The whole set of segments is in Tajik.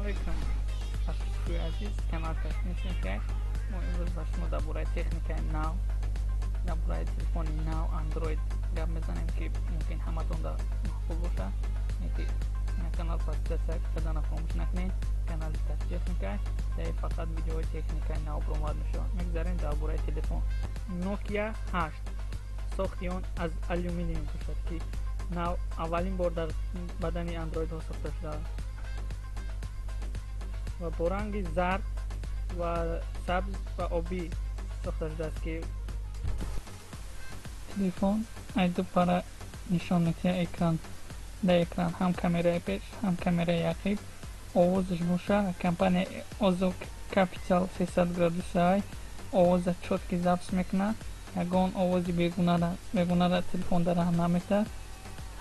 Алейкум, подписчикои азиз, канал Техника. Мо имрӯз ба шумо дар бораи техникаи нав, дар бораи телефони нав Android гап мезанем, ки мумкин ҳаматон дар маъқул бошад. Ки канал подписаться кардана фаромӯш накунед. Канали Техника дар фақат видеои техникаи нав баромад мешавад. Мегзарем дар бораи телефон. Nokia 8, сохти он аз алюминий мебошад, ки нав аввалин бор дар бадани андроидҳо сохта шудааст ва бо ранги зард ва сабз ва обӣ сохта шудааст, ки телефон ай ду пара нишон медиҳад экран. Дар экран ҳам камераи пеш, ҳам камераи ақиб. Овозаш боша, компания Озо Capital 300 градусай овоза чёткий запись мекунад, ягон овози бегунара телефон дар раҳ наметаҳад.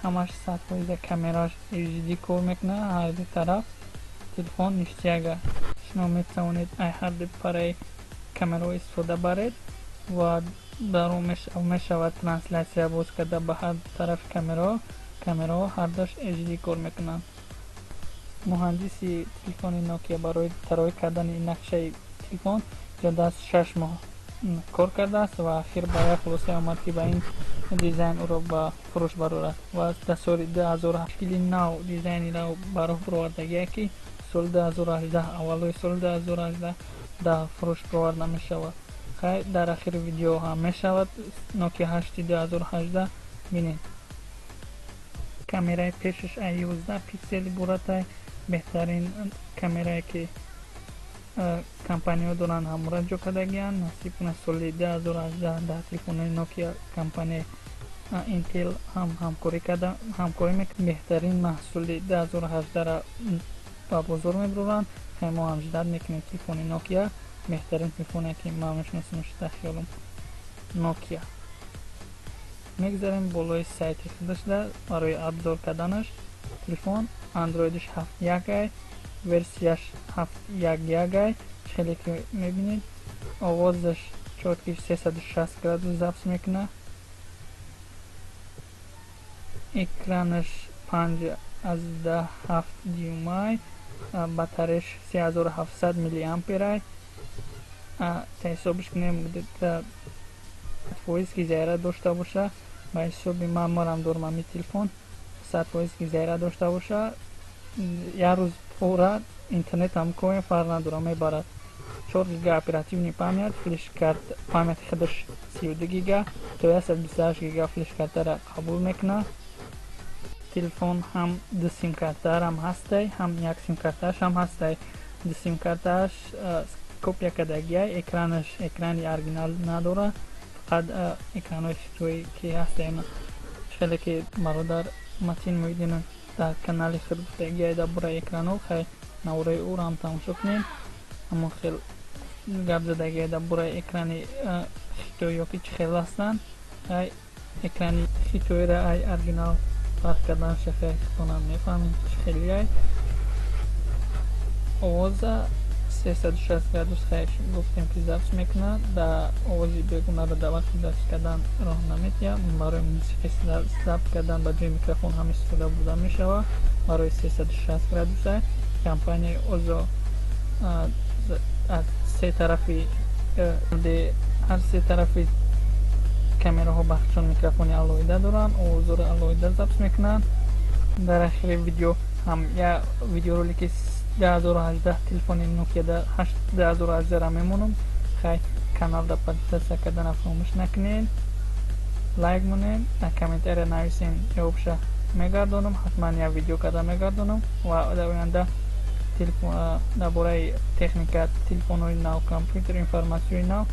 Ҳамаш 100%. Камераш HD кор мекунад, ҳар ду тараф. Телефон ништяк. Шумо метавонед ай ҳар ду параи камераҳо истифода баред ва дар он мешавад трансляция боз карда ба ҳар ду тарафи камераҳо. Камераҳо ҳардуаш HD кор мекунанд. Муҳандиси телефони Nokia барои тарроҳӣ кардани нақшаи телефон зиёда аз 6 моҳ кор кардааст ва ахир ба як хулоса омад, ки ба ин дизайн ӯро ба фурӯш барорад ва дар соли 2000 нав дизайнеро ба роҳ баровардагие, ки соли 2018, аввалои соли 2018 дар фурӯш бароварда мешавад. Хай, дар ахири видео ҳам мешавад Nokia 8 2018 бинед. Камераи пешаш ай 11 пиксел иборатай. Беҳтарин камерае, ки компаниҳо доранд, ҳамора ҷо кардагианд. Насиб кунад, соли 2018 дар телефонҳои Nokia компанияи Intel ҳам ҳамкорӣ карда, ҳамкорӣ мекунад, беҳтарин маҳсули 2018-ра ба бозор мебароранд. Хай, мо ҳам ждать мекунем телефони Nokia. Беҳтарин телефоне, ки ман мешиносам, дар хиёлам Nokia. Мегзарем болои сайти худашда барои обзор карданаш. Телефон андроидиш 7.1 ай, версияш 7.1.1 ай. Хеле ки мебинед, овозаш чёткий 360 градус запись мекунад. Экранаш 5,7 дюймай, батареяш 3700 миллиамперай. Та ҳисобиш кунем, 100% ки заряд дошта боша, ба ҳисоби ман, марам дорам ами телефон, 100% ки заряд дошта боша, як рӯз пурра интернет ҳам коем, фарқ надорад, мебарад. 4 гига оперативный память, флешкарт памяти худаш 32 гига, то 128 гига флешкартаро қабул мекунад. Телефон ҳам ду симкартарам ҳастай, ҳам як симкартааш ҳам ҳастай. Ду симкартааш копия кардагиай. Экранаш экрани оригинал надорад, фақат экранҳои хитоӣ ки ҳастай. Хеле ки бародар Матин Муҳиддинов дар канали худ гуфтагиай дар бораи экранҳо, хай, навораи ӯро ҳам тамошо кунем. Ҳамон хел гап задагиай дар бораи экрани хитоӣ ё ки чӣ хел ҳастанд. Хай, экрани хитоиро ай оригинал фарқ карданаша, хай, худтонам мефаҳмед, чӣ хелиай. Овоза 360 градус, хай, гуфтем, ки запись мекунад. Дар овози бегунаро дар вақти запись кардан роҳ наметиҳад. Барои мусиқӣ забт кардан ба ҷои микрофон ҳам истифода бурда мешавад. Барои 360 градуса компанияи Озо аз се тарафи, ҳар се тарафи камераҳо бахшон микрофони алоҳида доранд, овозҳоро алоҳида запись мекунанд. Дар ахири видео ҳам як видеоролики 2018 телефони Nokia 2018-ра мемонам. Хай, каналда подписаться кардана фаромӯш накунед, лайк монед, дар комментария нависен, ҷавобша мегардонам. Ҳатман як видео карда мегардонам ва дар оянда дар бораи техника, телефонҳои нав, компютер, информатсияи нав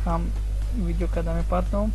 ҳам видео карда мепартом.